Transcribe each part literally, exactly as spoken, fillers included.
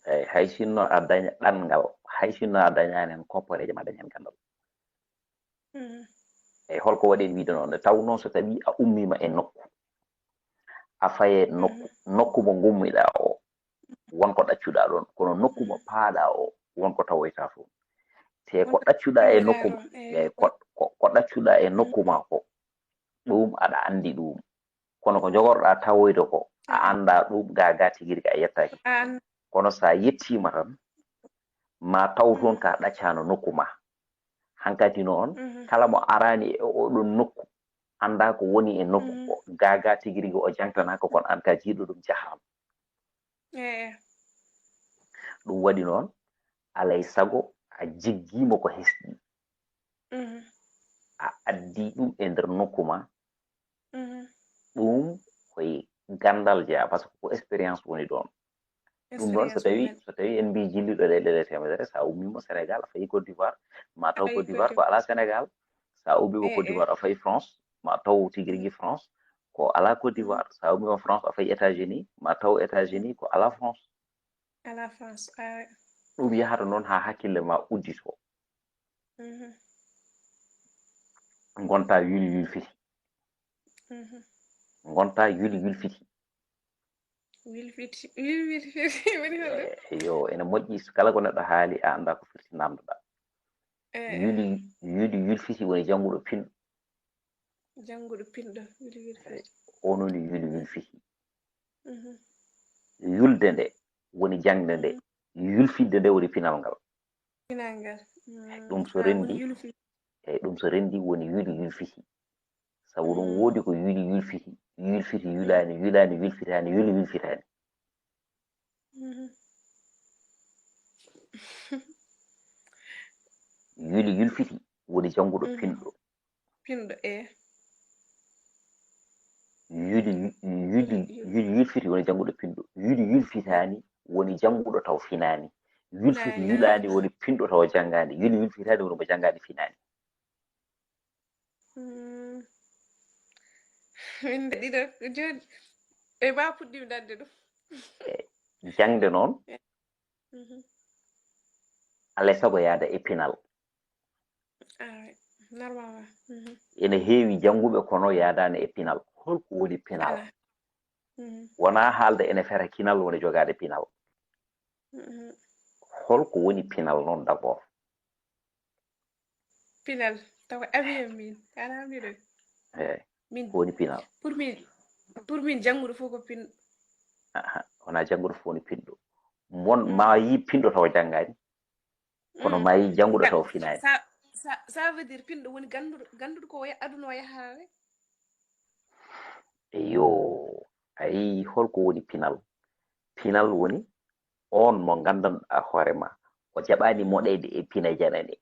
Eyyi, hay sinno a daña ɗanngal, hay sinno a dañaani heen kopporeeje, ma dañ heen ganndal. Eyyi, holko waɗi en wiide noon? Nde tawnoo so tawii a ummiima e nokku, a faye nokku, nokku mo ngummiɗaa o, won ko ɗaccuɗaa ɗoon, kono nokku mo paaɗaa o, won ko tawoytaa toon. Te ko ɗaccuɗaa e nokku, eyyi, ko, ko, ko ɗaccuɗaa e nokku ma ko, ɗum aɗa anndi ɗum. Kono ko jogorɗaa tawoyde ko, a anndaa ɗum, gaa gaa tigi rigi a yettaaki. Kono so a yettiima tan, ma taw toon ka ɗaccaano nokku ma. Hankadi noon, kala mo araani e oɗon nokku, anndaa ko woni e nokku ko, gaa gaa tigi rigi o jangtanaaka, kono aan ka jiiɗo ɗum jahaama. Ɗum waɗi noon, alay sago a jiggiima ko hesɗi. A addi ɗum e nder nokku ma. Ɗum koye ganndal jeyaa, par ce que ko expérience woni ɗoon. Ɗum ɗoon, so tawi, so tawi en mbii jilliɗo ɗe ɗeɗe teemedere, so a ummiima Sénégal, a fayi Côte d'Ivoire, ma taw Côte d'Ivoire ko alaa Sénégal. So a ummiima Côte d'Ivoire, a fayi France, ma taw tigi rigi France ko alaa Côte d'Ivoire. So a ummiima France, a fayi États-Unis, ma taw États-Unis ko alaa France. Alaa France, awe. Ɗum yahata noon haa hakkille ma uddito. Ngonta yuli yulfiti. Ngonta yuli yulfiti. Yulfiti, yulfiti woni hoɗum? Eh, yo, ene moƴƴi, so kala ko neɗɗo haali, a anndaa ko firti, naamndoɗaa. Yuli, yuli yulfiti woni jannguɗo pinɗo. Jannguɗo pinɗo, yuli yulfiti. Eyyi, on woni yuli yulfiti. Yulde nde woni jaŋde nde, yulfitde nde woni pinal ngal. Pinal ngal. Ɗum so renndi, eyyi, ɗum so renndi woni yuli yulfiti. Sabu ɗum woodi ko yuli yulfiti, yulfiti yulaani, yulaani yulfitaani, yuli yulfitaani. Yuli yulfiti woni jannguɗo pinɗo. Pinɗo, e. Yuli, yuli, yuli yulfiti woni jannguɗo pinɗo. Yuli yulfitaani woni jannguɗo taw finaani. Yulfiti yulaani woni pinɗo taw janngaani. Yuli yulfitaani woni mo janngaani finaani. Mm. Min de ɗiɗo jooni. E ma puɗɗiimi dañde ɗum. E, jaŋde noon, alay sago yaada e pinal. Ah, oui. Normalement. Ene heewi jannguɓe kono yaadaani e pinal. Holko woni pinal? Wonaa haalde ene fera kinal woni jogaade pinal. Holko woni pinal noon d'abord? Pinal, tawa avion min, ana miɗo. Eyi, min, ko woni pinal? Pour min, pour min jannguɗo fof ko pin. Aha, wonaa jannguɗo fof woni pinɗo. Mon, ma yi pinɗo tawa janngaani, kono ma yi jannguɗo tawa finaani. Ça, ça, ça veut dire pinɗo woni gannduɗo, gannduɗo ko aduna o yahata rek. Eyyo, ayi, holko woni pinal? Pinal woni on mo nganndanɗaa hoore ma, o jaɓaani moɗeede e pine janane,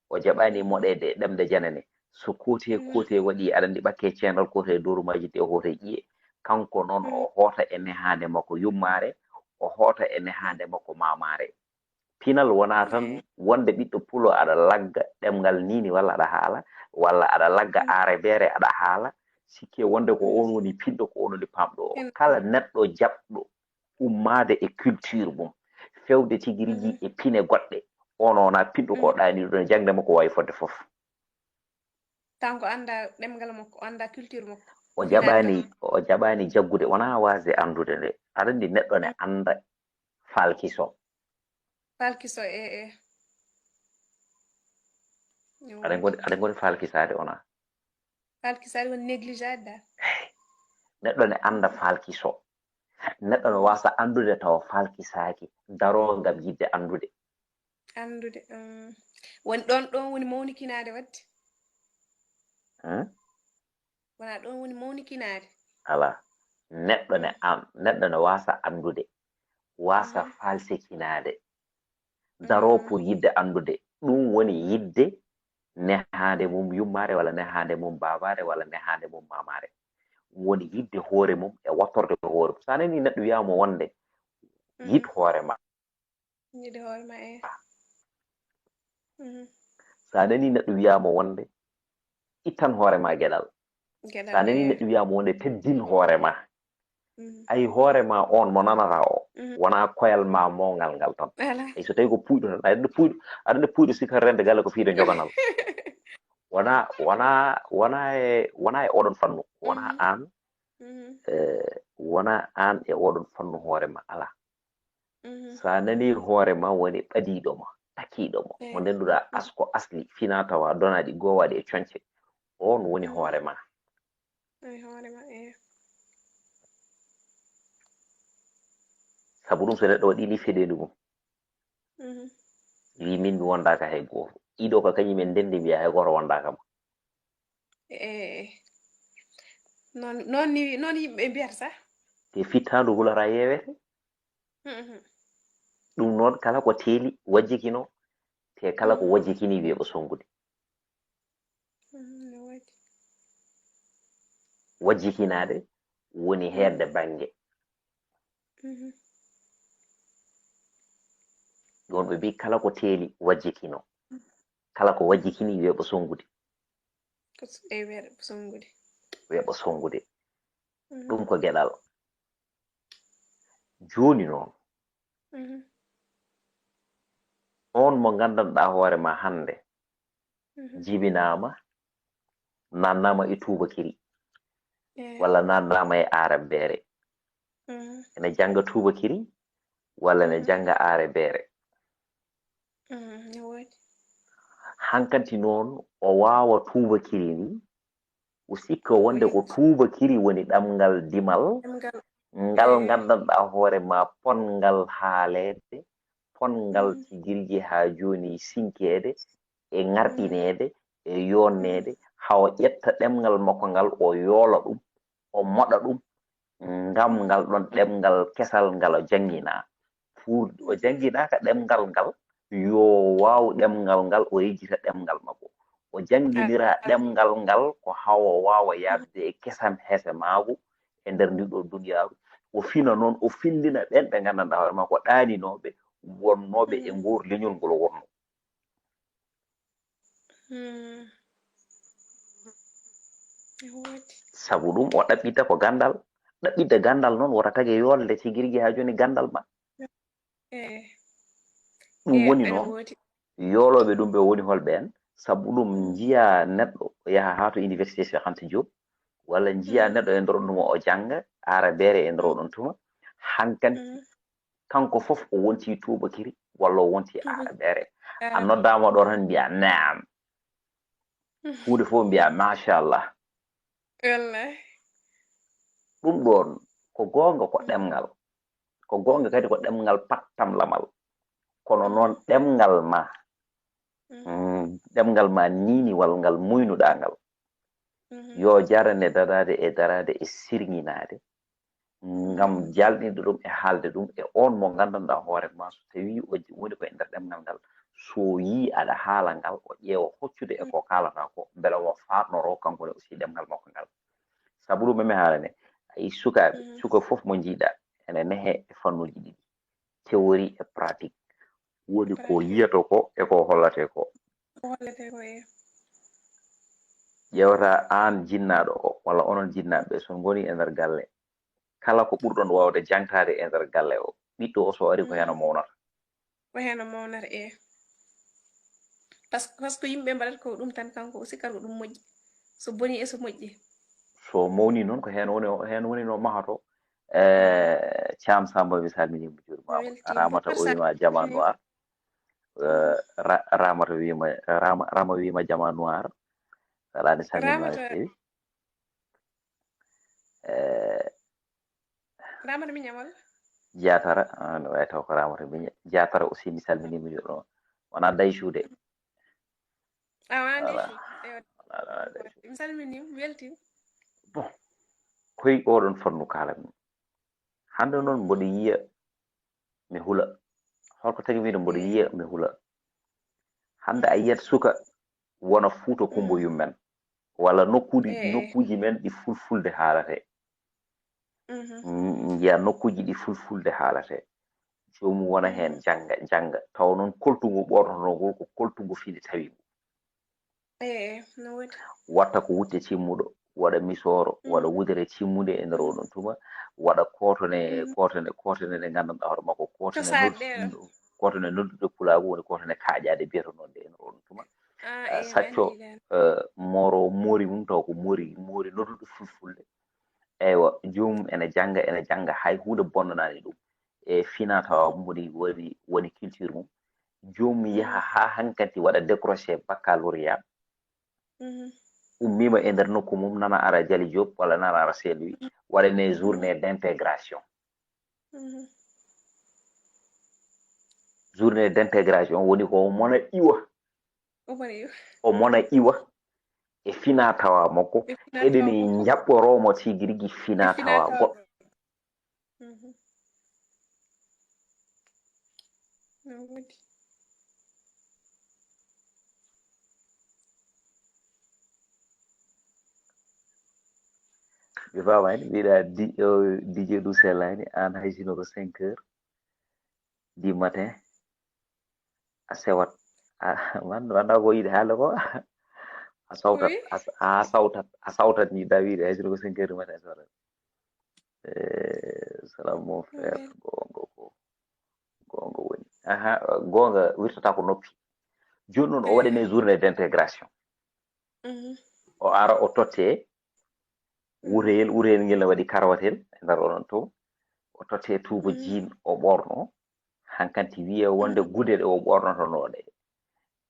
o jaɓaani moɗeede e ɗemɗe janane. So koote, koote waɗi, aɗa anndi ɓakke ceenal, koote e doorumaji, te o hoota e ƴiye. Kanko noon, o hoota e nehaande makko yummaare, o hoota e nehaande makko maamaare. Pinal wonaa tan wonde ɓiɗɗo pulo aɗa lagga ɗemngal niini walla aɗa haala, walla aɗa lagga aarebeere aɗa haala, sikke wonde ko on woni pinɗo, ko on woni pamɗo o. Kala neɗɗo jaɓɗo ummaade e culture mum, fewde tigi rigi e pine goɗɗe, on wonaa pinɗo ko ɗaaniɗo, jaŋde makko waawi fodde fof. Kanko annda ɗemngal makko, annda culture makko. O jaɓaani, o jaɓaani jaggude, wonaa waasde anndude nde. Aɗa anndi neɗɗo ne annda falkiso. Falkiso, e, e. Aɗa ngoni, aɗa ngoni falkisaade, wonaa? Falkisaade woni négligeade dal. Neɗɗo ne annda falkiso. Neɗɗo ne waasa anndude tawa falkisaaki, daroo ngam yiɗde anndude. Anndude, mm. Woni ɗoon, ɗoon woni mawnikinaade waɗde? Hmm? Wonaa ɗoon woni mawnikinaade? Alaa. Neɗɗo ne an-, neɗɗo ne waasa anndude, waasa falsikinaade. Daroo pour yiɗde anndude. Ɗum woni yiɗde nehaande mum yummaare walla nehaande mum babaare walla nehaande mum maamaare. Ɗum woni yiɗde hoore mum e wattorde hoore mum. So a nanii neɗɗo wiyaama wonde yiɗ hoore ma. Yiɗ hoore ma, e. Mhm. So a nanii neɗɗo wiyaama wonde ittan hoore ma geɗal. Geɗal, so a nanii neɗɗo wiyaama wonde teddin hoore ma. Mhm. Ay hoore ma on mo nanata o, Wonaa koyal ma mowngal ngal tan. Ey, so tawi ko puuyɗo tan, aɗa anndi puuyɗo, aɗa anndi puuyɗo sikka rende galle ko fiyde joganal. Wonaa, wonaa, wonaa e, wonaa e oɗon fannu. Wonaa aan, eh, wonaa aan e oɗon fannu hoore ma, alaa. So a nanii hoore ma woni ɓadiiɗo ma, takiiɗo ma, mo ndennduɗaa asko asli, finaa tawaa, donaaɗi, goowaaɗi e coñce, oon woni hoore ma. Woni hoore ma, eh. Sabu ɗum, so neɗɗo waɗii nii feɗeendu mum, wi min mi wondaaka hay gooto. Ɗiɗo ka kañum en ndenndi mbiya hay gooto wondaaka ma. Eh. Noon, noon ni, noon yimɓe mbiyata sa. Te fittaandu hulata yeewete. Ɗum noon kala ko teeli wajjikino, te kala ko wajjikini wiye ko sonngude. Wajjikinaade woni heedde bannge. Ɗoon ɓe mbii kala ko teeli wajjikino. Kala ko wajjikini wiye ko sonngude. Ko s-, e wiye ko sonngude. Wiye ko sonngude. Ɗum ko geɗal. Jooni noon, oon mo nganndanɗaa hoore ma hannde, jibinaama, naannaama e tuubakiri, walla naannaama e aarabeere. Ene jannga tuubakiri, walla ene jannga aarabeere. Hankanti noon, o waawa tuubakiri ndi, o sikka wonde ko tuubakiri woni ɗemngal dimal, ngal nganndanɗaa hoore ma ponngal haaleede, ponngal tigi rigi haa jooni sinkeede, e ŋarɗineede, e yoonneede, haa o ƴetta ɗemngal makko ngal, o yoola ɗum, o moɗa ɗum, ngam ngal ɗon ɗemngal kesal ngal o janngina. Pour o jannginaaka ɗemngal ngal, yo waaw ɗemngal ngal, o yejjita ɗemngal makko. O jannginira ɗemngal ngal ko haa o waawa yahdude e kesam hese maagu e nder ndi ɗo duniyaaru. O fina noon, o fillina ɓeen ɓe nganndanɗaa hoore makko ɗaaninooɓe, wonnooɓe e ngol leñol ngol o wonno. Sabu ɗum o ɗaɓɓita ko ganndal. Ɗaɓɓitde ganndal noon wota tage yolde tigi rigi haa jooni ganndal ma. Ɗum woni noon. Yoolooɓe ɗum ɓe woni holɓe en? Sabu ɗum njiya neɗɗo yaha haa to Université Cheikh Anta Diop, walla njiya neɗɗo e nder ɗum o jannga aarabeere e nder ɗon tuma. Hankanti kanko fof o wonti tuubakiri walla o wonti aarabeere. A noddaama ɗo tan mbiya naam. Huunde fof mbiya machallah. Wallahi. Ɗum ɗoon ko goonga ko ɗemngal. Ko goonga kadi ko ɗemngal pattamlamal. Kono noon ɗemngal ma, mm, ɗemngal ma niiniwal ngal muynuɗaa ngal. Yo jarane dadaade e daraade e sirŋinaade. Ngam jalɗinde ɗum e haalde ɗum e oon mo nganndanɗaa hoore ma, so tawii o j-, woni ko e nder ɗemngal ngal, so yii aɗa haala ngal, o ƴeewa hoccude e ko kaalata ko, mbele omo faatnoroo kanko ne aussi ɗemngal makko ngal. Sabu ɗum, emi haalane, a yii sukaaɓe, suka fof mo njiiɗaa ene nehee e fannuuji ɗiɗi, théorie e pratique. Woni ko yiyata ko e ko hollate ko. Ko hollate ko, e. Ƴeewata aan jinnaaɗo o, walla onon jinnaaɓe, so on ngoni e nder galle, kala ko ɓurɗon waawde jaŋtaade e nder galle o, ɓiɗɗo o so ari ko heen o mawnata. Ko heen o mawnata, e. Par ce que, par ce que yimɓe mbaɗata ko ɗum tan, kanko o sikkata ko ɗum moƴƴi. So boni e so moƴƴi. So mawni noon ko heen woni, heen woni no mahato. E, Caam Samba, mi salminiima, juurmaama. Weltiima. Ramata o wiima Jama Noir. E, Ra-, Ramata wiima, Rama, Rama wiima Jama Noir. Alaa ni salminiima no feewi. E, Ramata Miña walla? Jatara, ah, no wayi taw ko Ramata Miña. Jatara aussi mi salminiima, juurmaama. Wonaa Daysuude. A wonaa Daysuude. Ewa. Wonaa, wonaa Daysuude. Mi salminiima, mi weltiima. Bon, koy oɗon fannu kaalan. Hannde noon mboɗo yiya, mi hula. Holko tagi mbiɗo mboɗo yiya, mi hula? Hannde a yiyat suka wona Fuuta Kumbo yummen, walla nokkuuji, nokkuuji men ɗi fulfulde haalate. Mm, njiya nokkuuji ɗi fulfulde haalate. Joomum wona heen jannga, jannga. Tawa noon koltungu ɓornotonoo ngol ko koltungu fini tawi ngu. Eey, no woodi. Watta ko wutte cimmuɗo, waɗa misooro, waɗa wudere timmunde e nder oɗon tuma, waɗa kootone, kootone, kootone ɗe nganndanɗaa hoore makko, kootone nodduɗe pulaagu woni kootone kaaƴaade, mbiyata noon nde e nder oɗon tuma. Sacco, mooro moori mum taw ko moori, moori nodduɗo fulfulde. Eywa, joomum ene jannga, ene jannga, hay huunde bonnanaani ɗum. E fina tawa mum woni, woni, woni culture mum. Joomum yaha haa hankadi waɗa décroché baccalauréat. Ummiima e nder nokku mum, nana ara Jali Diop walla nana ara Saint-Louis, waɗane journée d'intégration. Journée d'intégration woni ko o mona iwa. O mona iwa e fina tawa makko. Eɗen njaɓɓoroo mo tigi rigi fina tawa goɗɗo. Mi faamaani, mbiɗa di-, o, D J ɗum sellaani, aan hay sino ko cinq heures du matin, a sewat. A, man, wanda ko yiɗi haala ko. A sawtat, a, a sawtat, a sawtat ni da wiide, hay sino ko cinq heures du matin, a sewat. Eh, salam, mon frère. Goonga ko, goonga woni. Aha, goonga wirtata ko noppi. Jooni noon o waɗane journée d'intégration. O ara, o totte wureyel, wureyel ngel ne waɗi karwatel e nder onon to. O totte tuuba jiin, o ɓorno. Hankanti wiye wonde gude ɗe o ɓornotonoo ɗe,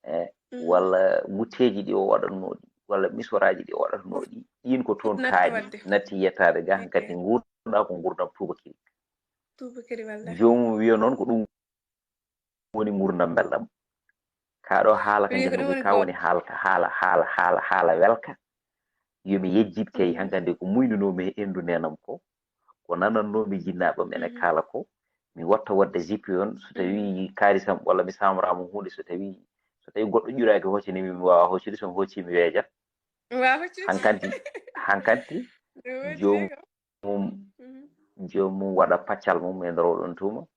eh, walla gutteeji ɗi o waɗatnoo ɗi, walla misoraaji ɗi o waɗatnoo ɗi, ɗiin ko toon kaaɗi, natti yettaade ga, hankadi nguurɗa ko nguurndam tuubakiri. Joomum wiya noon ko ɗum woni nguurndam belɗam. Kaa ɗo haala ka njanngu ka woni haalka, haala, haala, haala, haala welka. Yo mi yejjit kay, hankadi ko muynunoomi e enndu neenam ko, ko nanannoomi jinnaaɓe am ene kaala ko, mi watta waɗde jippi on, so tawii kaalisam walla mi samraama huunde, so tawii, so tawii goɗɗo ƴuraaki hoccanimi, mi waawaa hoccude, so mi hoccii mi weeja. Hankanti, hankanti, joomum, joomum waɗa paccal mum e nder oɗon tuma,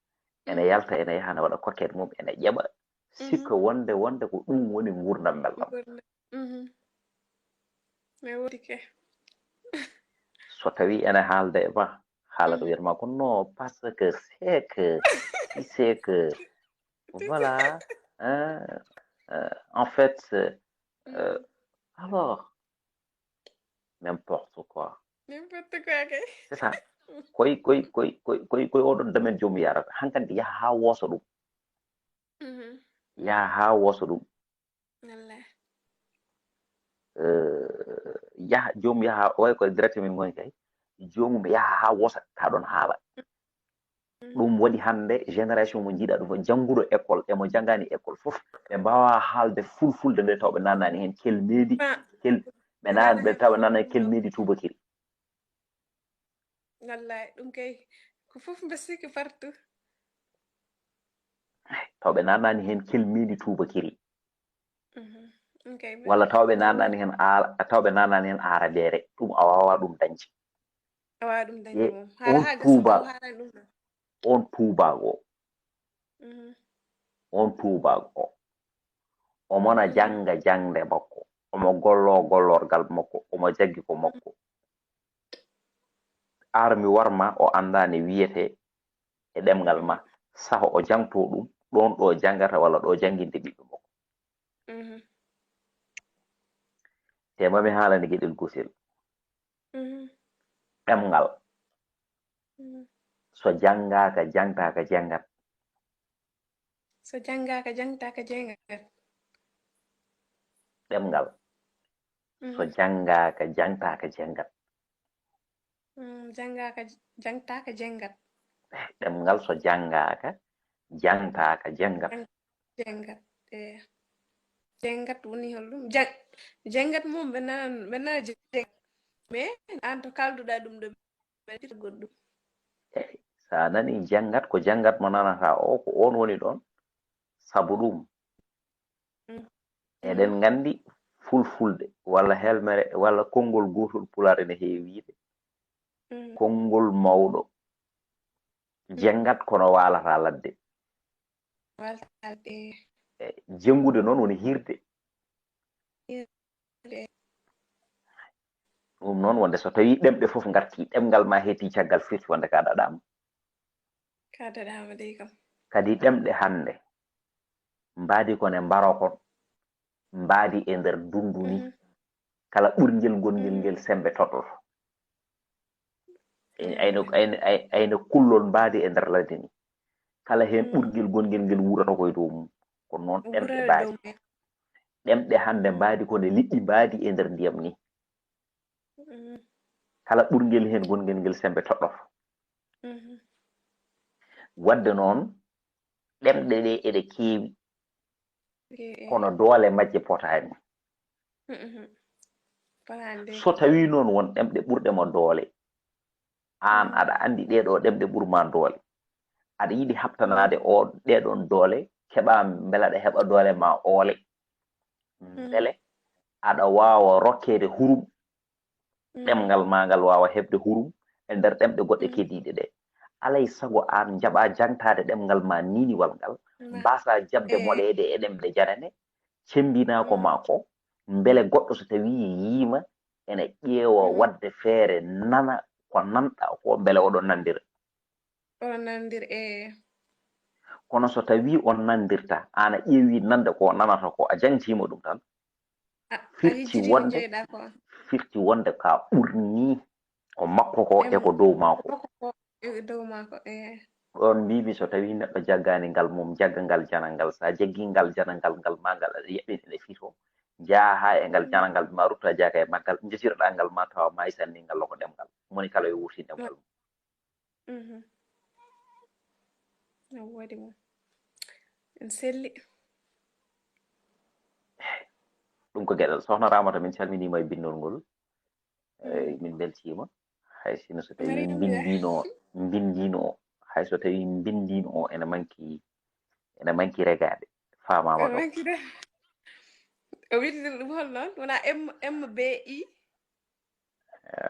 ene yalta, ene yaha, ene waɗa coquette mum, ene ƴeɓa, sikka wonde, wonde ko ɗum woni nguurndam belɗam. Mi woodi ke. So tawi ene haalda e ma, haala ko wiyata ma ko non, parce que c'est que, c'est que, voilà, hein, euh, en fait, euh, alors, n'importe quoi. N'importe quoi, kay. C'est ça. Koy, koy, koy, koy, koy, koy oɗon domaine joom yarata. Hankadi yaha haa woosa ɗum. Yaha haa woosa ɗum. Wallahi. Eh, yaha, joom yaha, o wayi koye direct min ngoni kay. Joomum yaha haa wosa ka ɗon haala. Ɗum waɗi hannde génération mo njiiɗa ɗum fof, jannguɗo école e mo janngaani école fof, ɓe mbaawaa haalde fulfulde nde taw ɓe naannaani heen kelmeedi, kel-, ɓe naan-, ɓe taw ɓe naannaani kelmeedi tuubakiri. Wallahi, ɗum kay, ko fof mbe sikki partout. Taw ɓe naannaani heen kelmeedi tuubakiri. Mhm. Ɗum kay, walla taw ɓe naannaani heen aara, taw ɓe naannaani heen aarabeere. Ɗum a waawaa ɗum dañde. A waawaa ɗum dañde. Ye, moom. Haa, on haa gasa tuuba-, ɗum, haa ɗum ɗo. On tuubaago. Mhm. On tuubaago. Omo na jannga jaŋde makko. Omo gollo gollorgal makko. Omo jaggi ko makko. Ar mi war ma, o anndaa ne wiyetee e ɗemngal ma, saho o jangtoo ɗum, ɗoon ɗo janngata walla ɗo jannginde ɓiɓɓe makko. Mhm. Te ma mi haalane geɗel gootel. Mhm. Ɗemngal. Mhm. So janngaaka, jangtaaka, janngat. So janngaaka, jangtaaka, janngat. Ɗemngal. So, mhm, janngaaka, jangtaaka, janngat. Mm, janngaaka, jangtaaka, janngat. Ɗemngal so janngaaka, jangtaaka, janngat. Jang-, janngat, eh. Janngat woni holɗum? Jang-, janngat mum ɓe nana, ɓe nana jang-, mais aan to kalduɗaa ɗum ɗo, ɓe waɗira goɗɗum. Eey, so a nanii janngat, ko janngat mo nanataa o, ko oon woni ɗoon. Sabu ɗum, mm, eɗen nganndi fulfulde walla helmere walla konngol gootol pulaar ene heewi wiyde. Mm. Konngol mawɗo. Mm. Jenngat kono waalataa ladde. Waalataa ladde. E, jenngude noon woni hiirde. Hiirde. Ɗum noon wonde so tawii ɗemɗe fof ngartii, ɗemngal ma heetii caggal, firti wonde ka daɗaama. Ka daɗaama dey kam. Kadi ɗemɗe hannde mbaadi ko ne mbaroo kon, mbaadi e nder ndunndu ni, kala ɓurngel ngonngel ngel semmbe toɗɗoto. Ayno ayno ayno kullol mbaadi e nder ladde ni, kala heen ɓurngel ngonngel ngel wuurata koye dow mum. Ko noon ɗemɗe mbaadi. Ɗemɗe hannde mbaadi ko ne liɗɗi mbaadi e nder ndiyam ni, kala ɓurngel heen ngonngel ngel semmbe toɗɗoto. Wadde noon ɗemɗe ɗe eɗe keewi, kono doole majje potaani. So tawii noon won ɗemɗe ɓurɗe mo doole, aan aɗa anndi ɗee ɗoo ɗemɗe ɓur ma doole, aɗa yiɗi haɓtanaade o ɗee ɗoon doole, keɓaa mbele aɗa heɓa doole ma oole, mbele aɗa waawa rokkeede hurum ɗemngal ma ngal waawa heɓde hurum e nder ɗemɗe goɗɗe keddiiɗe ɗe. Alay sago aan njaɓaa jaŋtaade ɗemngal ma niiniwal ngal, mbaasaa jaɓde moɗeede e ɗemɗe janane, cemmbinaa ko ma ko, mbele goɗɗo so tawii yii ma ene ƴeewa waɗde feere nana ko nanɗaa ko, mbele oɗon nanndira. Oɗon nanndira, eey. Kono so tawii on nanndirtaa, aan a ƴeewii nande ko nanata ko, a jaŋtiima ɗum tan, firti wonde firti wonde ka ɓurnii ko makko ko e ko dow maako. E dow maako, eey. Ɗoon mbiimi so tawii neɗɗo jaggaani ngal mum, jagga ngal janangal, so a jaggii ngal janangal ngal ma ngal aɗa yaɓɓini ene fito, njaha e ngal janangal ma rutta jaaka e maggal, njosirɗaa ngal ma tawa maayi sanni ngal loko ɗemngal. Moni kala yo wuurti ɗemngal mum. No woodi mum. En selli. Ɗum ko geɗal. Sohna Ramata, min calminiima e binnol ngol. Eey, min mbeltiima. Hay sinno so tawii mbinndino mbinndino o, hay so tawii mbinndino o ene manki ene manki regaade, faamaama ɗo. O wiɗi ɗum hol noon wona m b i?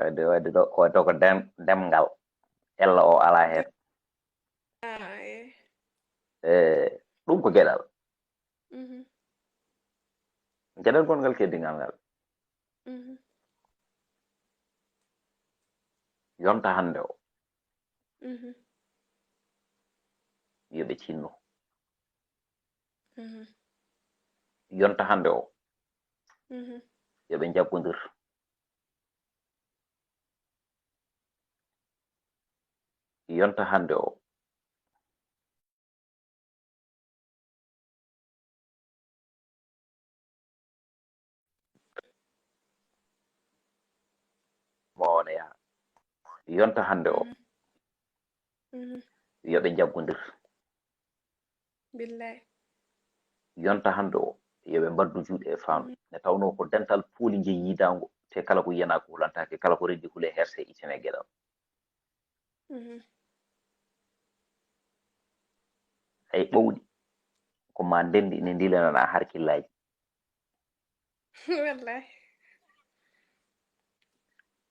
Wadde wadde ɗo ko to ko dem demngal ella o alaa heen. Ah, eh. E ɗum ko geɗal. Mhm. Geɗal gonngal keddingal ngal. Mhm. Yonta hannde o. Mhm. Yo ɓe cinno. Mhm. Yonta hannde o. Mhm. Yo ɓe njaggondir. Yonta hannde o. Mo o ne yaha. Yonta hannde o. Mhm. Yo ɓe njaggondir. Billaay. Yonta hannde o, yo ɓe mbaddu juuɗe e faandu. Nde tawnoo ko dental pooli njeyi yiidaango, te kala ko yiyanaa ko hulantaake, kala ko reddi hule herse ittane geɗal. Mhm. Ay ɓawɗi, ko ma ndenndi ne ndilanana harkillaaji. Wallaay.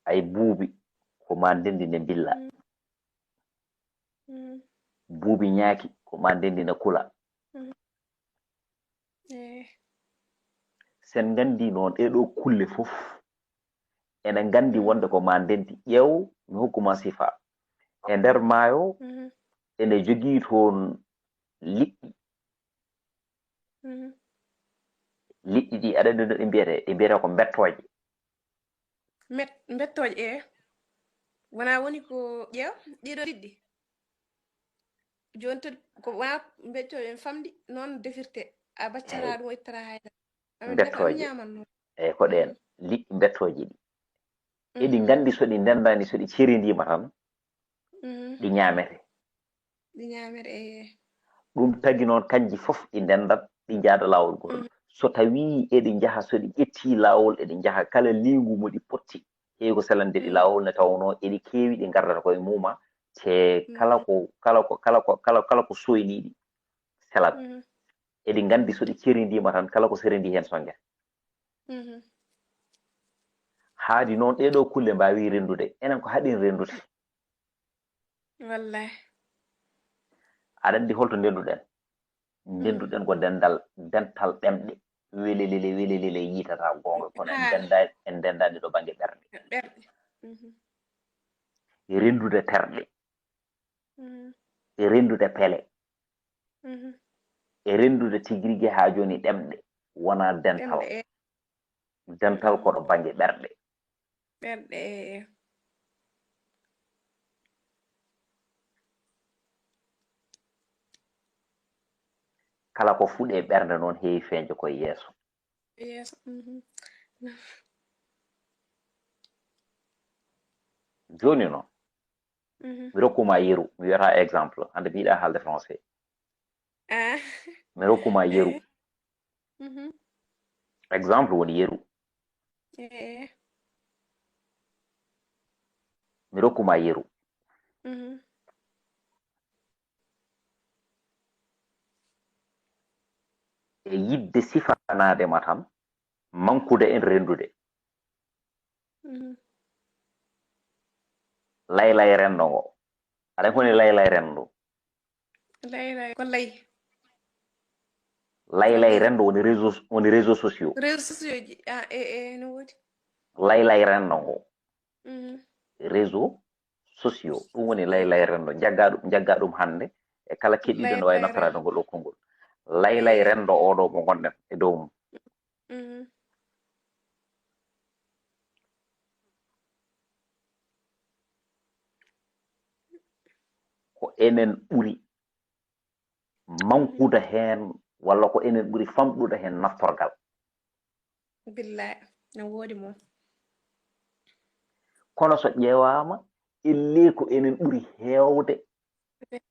Ay buubi, ko ma ndenndi ne mbilla. Mm. Buubi ñaaki, ko ma ndenndi ne kula. Eh. Sen nganndi noon ɗee ɗoo kulle fof, ene nganndi wonde ko ma ndenndi. Ƴeew, mi hokku ma sifa. E nder maayo, ene jogii toon liɗɗi. Liɗɗi ɗi, aɗa anndi no ɗi mbiyetee? Ɗi mbiyetee ko mbettooje. Met-, mbettooje, e. Wona woni ko ƴeew, ɗiɗo liɗɗi. Jooni to ko wona mbettooje en famɗi, noon defirte. A baccata ɗum, o ittata hay dara. Amin mbiyata Mbettooje. Ñaaman noon. Eyi, ko ɗeen liɗɗi mbettooje ɗi. Eɗi nganndi so ɗi ndenndaani, so ɗi cerendiima tan, ɗi ñaamete. Ɗi ñaamete, eyi. Ɗum tagi noon, kanji fof ɗi ndenndat, ɗi njaada laawol gootol. So tawii eɗi njaha, so ɗi ƴettii laawol, eɗi njaha kala liingu mo ɗi potti. Heewi ko selande ɗi laawol, nde tawnoo eɗi keewi, ɗi ngardata koye muuma. Te kala ko, kala ko, kala ko, kala, kala ko sooyniiɗi selat. Eɗi nganndi so ɗi cerendiima tan, kala ko serendi heen sonnge. Haadi noon, ɗee ɗoo kulle mbaawi renndude. Enen ko haɗen renndude. Wallaay. Aɗa anndi holto ndennduɗen? Ndennduɗen ko denndal, dental ɗemɗe. welelele welelele yiitata goonga, kono en Ah. denda- en dendaani ɗo bannge ɓerɗe. Ɓerɗe. Mhm. E renndude terɗe, Mhm. e renndude pele, Mhm. e renndude tigi rigi haa jooni ɗemɗe, wonaa dental. Ɗemɗe, e Dental ko ɗo bannge ɓerɗe. Ɓerɗe, e, e. Kala ko fuɗi e ɓernde noon heewi feeñde koye yeeso. Yeeso. Mhm. Jooni noon, Mhm. mi rokkuma yeru, mi wiyata exemple, hannde mbiɗa haalde français. Ah. Mi rokkuma yeru. Mhm. Exemple woni yeru. E, e. Mi rokkuma yeru. Mhm. E yiɗde sifanaade ma tan, mankude en renndude. Mhm. Laylay renndo ngo. Aɗa ko woni laylay renndo? Laylay, ko lay. Laylay renndo woni réseau, woni réseau sociaux. Réseaux sociaux ji. Ah, e, e, no woodi. Laylay renndo ngo. Mhm. Réseau sociaux. Ɗum woni laylay renndo. Njagga ɗum, njagga ɗum hannde. E kala keɗiiɗo no waawi Laylay naftaraade renndo. ngol ɗo konngol. Laylay E. Renndo oɗo mo ngonɗen e dow mum. Mhm. Ko enen ɓuri mankude heen, walla ko enen ɓuri famɗude heen naftorgal. Billaay, no woodi moom. Kono so ƴeewaama, ellee ko enen ɓuri heewde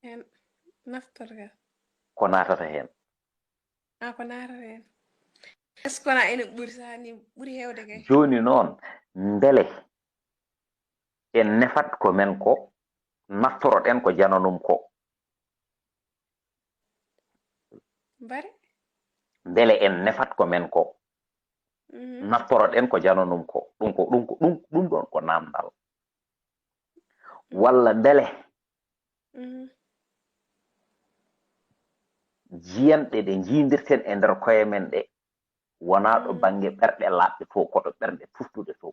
Heen naftorgal. ko naatata heen. Ah, ko naatata heen. Est-ce que wonaa enen ɓuri, so ni ɓuri heewde kay? Jooni noon, mbele en nefat ko men ko, naftoroɗen ko jananum ko? Mbare? Mbele en nefat ko men ko, Mhm. naftoroɗen ko jananum ko? Ɗum ko, ɗum ko, ɗum, ɗum ɗoon ko naamndal. Walla mbele Mhm. jiyanɗe ɗe njiyndirten e nder koye men ɗe, wonaa ɗo bannge ɓerɗe laaɓɗe to, ko to ɓerɗe tuftuɗe to.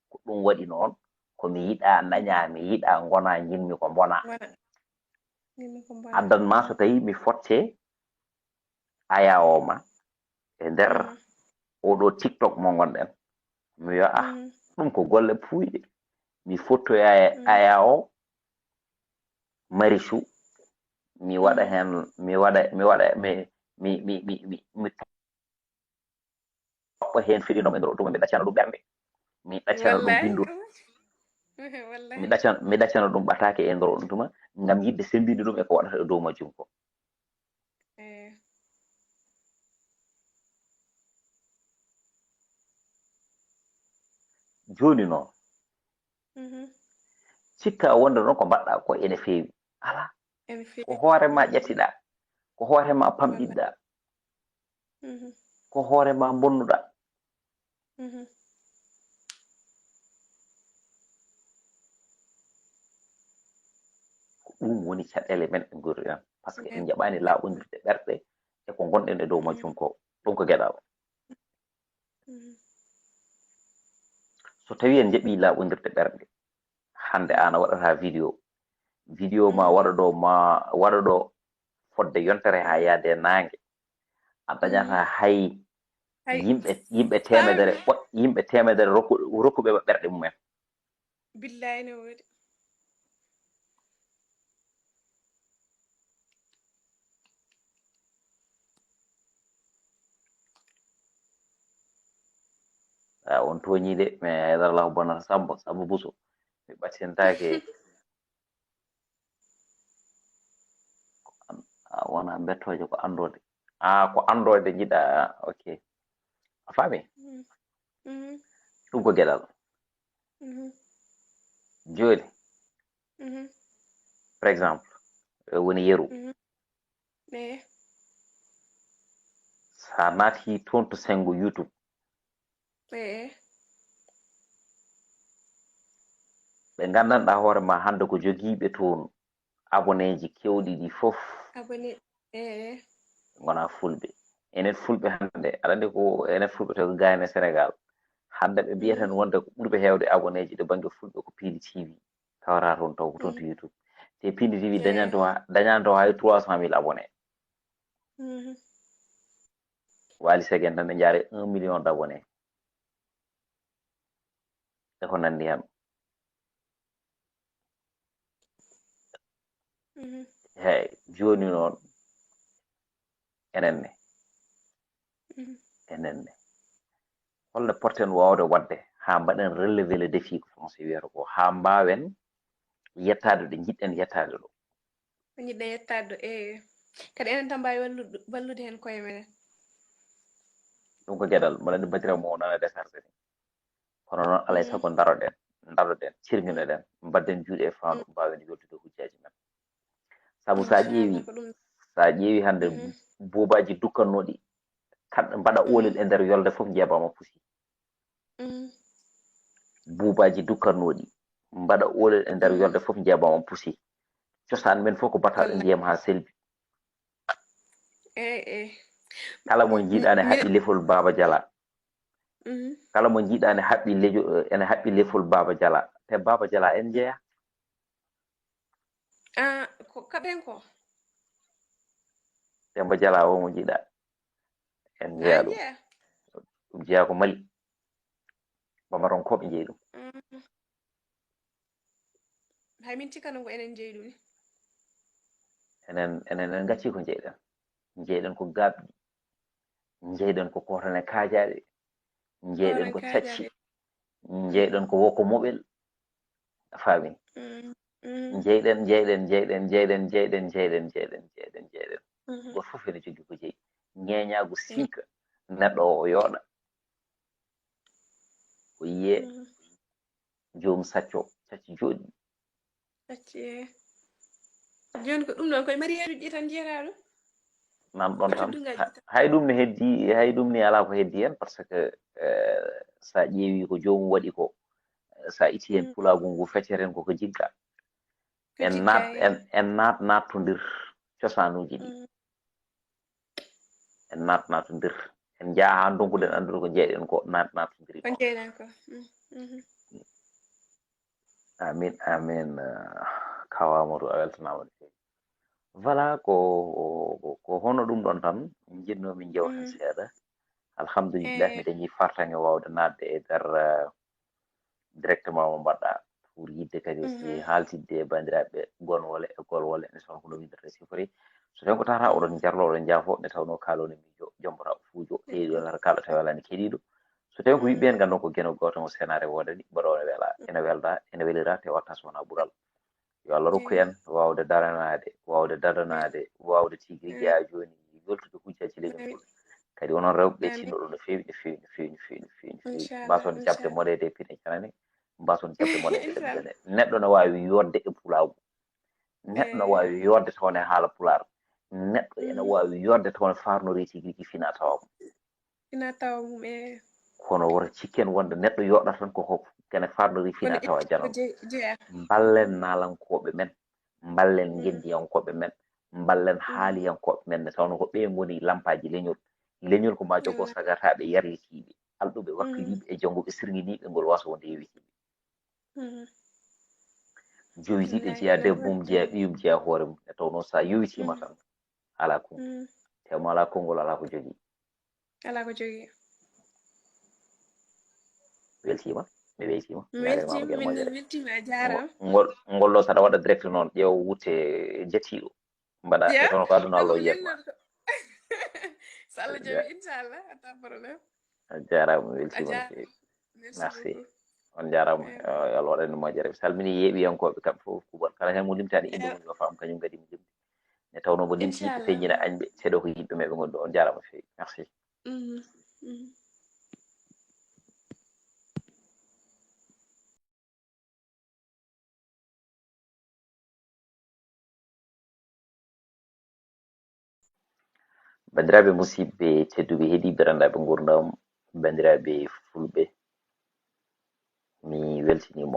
Ko ɗum waɗi noon, ko mi yiɗaa dañaa, mi yiɗaa ngonaa, njiɗmi ko mbonaa. Wona. Njiɗmi ko mbonaa. Addan ma so tawii mi fotte aya o ma e nder Mhm. oɗo TikTok mo ngonɗen. Mi wiya, ah, Mhm. ɗum ko golle puuyɗe. Mi fottoya e Mhm. aya o, Marichou, mi waɗa Mhm. heen, mi waɗa, mi waɗa, mi, mi, mi, mi, mi, mi toɓɓa heen fiɗinooɓe e nder o tuma, mi ɗaccana ɗum ɓernde. Mi ɗaccana ɗum Wallaay. binndu. Wallaay. Mi ɗaccana, mi ɗaccana ɗum ɓataake e nder o tuma, ngam yiɗde semmbinde ɗum e ko waɗata e dow majjum ko. Eh. Jooni noon, Mhm. cikka wonde noon ko mbaɗɗa ko ene feewi. Alaa. Ene feewi. Ko hoore ma ƴettiɗa. Ko hoore ma pamɗiɗɗa. Mhm. Ko hoore ma bonnuɗa. Mhm. Ko ɗum woni caɗeele men e nguurndam. Parce que en njaɓaani laaɓondirde ɓerɗe e ko ngonɗen e dow majjum ko. Ɗum ko geɗal. Mhm. So tawii en njaɓii laaɓondirde ɓerɗe, hannde aan a waɗata vidéo. Vidéo ma waɗa ɗo, ma waɗa ɗo fodde yontere haa yaade naange. A dañata hay Hay. Yimɓe, yimɓe teemedere, Faami. Woɗ-, yimɓe teemedere rokku-, rokkuɓe ma ɓerɗe mumen. Billaay no woodi. A, on tooñii de, mais Haydara Lahu bonata Sambo, Sambo Buso. Mi ɓattintaake. Ko an-, a wona bettooje, ko anndoode. A, ko anndoode njiɗa, ok. A faami? Mm. Mhm. Ɗum ko geɗal. Mhm. Jooni, mhm, par exemple, eh, woni yeru. Mhm. Eh. Sa naati toon to senngo YouTube. Eh. Ɓe nganndanɗaa hoore ma hannde ko jogiiɓe toon aboneeji keewɗi ɗi fof. Abonné, eh. Ngona fulɓe. Enen fulɓe hannde, aɗa anndi ko enen fulɓe tawi ko gayne Sénégal. Hannde ɓe mbiyata wonde ko ɓurɓe heewde abonné ji to bannge fulɓe ko Pindi T V. Tawata toon taw ko toon to YouTube. Te Pindi T V dañani to ha-, dañani to hay trois cent mille abonné. Wali Seck en tan ɓe njaari un million d' abonné. E ko nanndi hen. Hey, jooni noon, enen ne. Enen ne. Holno poten waawde waɗde haa mbaɗen relever le défi ko français wiyata ko, haa mbaawen yettaade ɗo njiɗɗen yettaade ɗo? Ko njiɗɗen yettaade ɗo, eey. Kadi enen tan mbaawi wallude, wallude heen koye meɗen. Ɗum ko geɗal, mboɗo anndi Badira mo o nana décharge ni. Kono noon, alaa e sago ndaroɗen, ndaroɗen, cirŋinoɗen, mbaɗden juuɗe e faandu, mbaawen yoltude hujjaaji men. Sabu so a ƴeewi, so a ƴeewi hannde buubaaji dukkannooɗi, kad-, mbaɗa oolel e nder yolde fof njeebaama pusi. Buubaaji dukkannooɗi, mbaɗa oolel e nder yolde fof njeebaama pusi. Cosaan men fof ko bataaɗo ndiyam haa selbi. Eey, eey. Kala mo njiiɗaa ne haɓɓi lefol Baaba Jala. Kala mo njiiɗaa ne haɓɓi lejo-, ene haɓɓi lefol Baaba Jala. Te Baaba Jala en njeya. Ah, ko kaɓen ko? Demba Jala o mo njiiɗaa. En njeya ɗum. Ɗum jeya ko Mali. Bamaronkooɓe njeyi ɗum. Hay min cikkano ko enen njeyi ɗum ni. Enen, enen, en ngacci ko njeyɗen. Njeyɗen ko gaaɓɗi. Njeyɗen ko kootane kaajaaɗe. Njeyɗen ko cacci. Njeyɗen ko woko moɓel. A faami? Njeyɗen, njeyɗen, njeyɗen, njeyɗen, njeyɗen, njeyɗen, njeyɗen, njeyɗen, njeyɗen. Gooto fof ene jogii ko jeyi. Ñeeñaagu sinka, neɗɗo o yooɗa. O yiyee joom sacco, cacci jooɗi. Cacci, eh. Jooni ko ɗum ɗon koye mariyaaju ɗi tan njiyata ɗum? Nan ɗon tan. Hay ɗum ne heddi, hay ɗum ni alaa ko heddi hen, parce que, eh, so a ƴeewi ko joomum waɗi ko, eh, so a itti hen pulaagu ngu, feccere hen koko jigga. En naat-, en, en naat-, naattondir cosaanuuji ɗi. En naat-, naattondir. En njaha haa ndonkuɗen anndude ko njeyɗen ko, naat-, naattondir. Ko njeyɗen ko. Amin, amin, eh, Kaw Amadou, a weltanaama no feewi. Voilà, ko, ko, ko hono ɗum ɗon tan, njiɗnoomi njew heen seeɗa. Alhamdulillah, mi dañi fartaŋŋe waawde naatde e nder, eh, directement mo mbaɗɗa pour yiɗde kadi aussi haaltidde e banndiraaɓe gonwole e golwole, ene sono ko no winndata sifori. So tawi ko tawata oɗon njarlo, oɗon njaafo, nde tawnoo kaaloo ne miijo, jommbata fuujo, heɗii ɗo nata kaalɗo tawi alaa ne keɗiiɗo. So tawi ko yiɓɓe heen, nganndon ko geno gooto mo senaare woodani, mbaɗo ene wela, ene welda, ene welira, te watta so wonaa ɓural. Yo Allah rokku en waawde daranaade, waawde dadanaade, waawde tigi rigi haa jooni yoltude hujjaaji leñol ngol. Kadi onon rewɓe ɓe tinno ɗum no feewi, no feewi, no feewi, no feewi, no feewi, no feewi. Mbason jaɓde moɗeede e pine canane, mbason jaɓde moɗeede e pine. Neɗɗo no waawi yodde e pulaagu. Neɗɗo no waawi yodde taw ne haala pulaar. Neɗɗo ene waawi yodde taw ne faarnori tigi rigi fina tawa. Fina tawa mum, e. Kono woto cikken wonde neɗɗo yoɗata tan ko, ko kene faarnori fina tawa jano. Jeya. Mballen naalankooɓe men, mballen ngendiyankooɓe men, mballen haaliyankooɓe men, nde tawno ko ɓe ngoni lampaaji leñol. Leñol ko ma jogo sagataaɓe yarlitiiɓe, alɗuɓe wakkiliiɓe e jannguɓe sirŋiniiɓe ngol wasa wonde yewitiiɓe. Jowitiiɗo jeya debbo mum, jeya ɓiyum, jeya hoore mum. Nde tawnoo so a yowitiima tan, alaa konngol. Te mo alaa konngol, alaa ko jogii. Alaa ko jogii. Weltiima, mi weltiima. Mi weltiima, min weltiima, a jaaraama. Ngol, ngol ɗo saɗa waɗa direct noon, ƴeew wutte jatiiɗo. Mbaɗa, ya, toon ko aduna Allah o yiyat ma. So Allah jaɓi, inchallah, ata problème. A jaaraama, mi weltiima no feewi. Merci. On njaaraama. Eh. Yo Allah waɗan en moƴƴere. Mi salmini yeeɓiyankooɓe kamɓe fof, kuuɓal kala heen mo limtaani innde mum, yo faam kañum kadi mo limti. Nde tawnoo mo limti yiɗɓe feññina añɓe, seeɗa ko yiɗɓe meeɓe ngonɗo. On njaaraama no feewi. Merci. Mhm, mhm. Banndiraaɓe musidɓe tedduɓe, heɗiiɓe renndaɓe nguurndam, banndiraaɓe fulɓe, mi weltiniima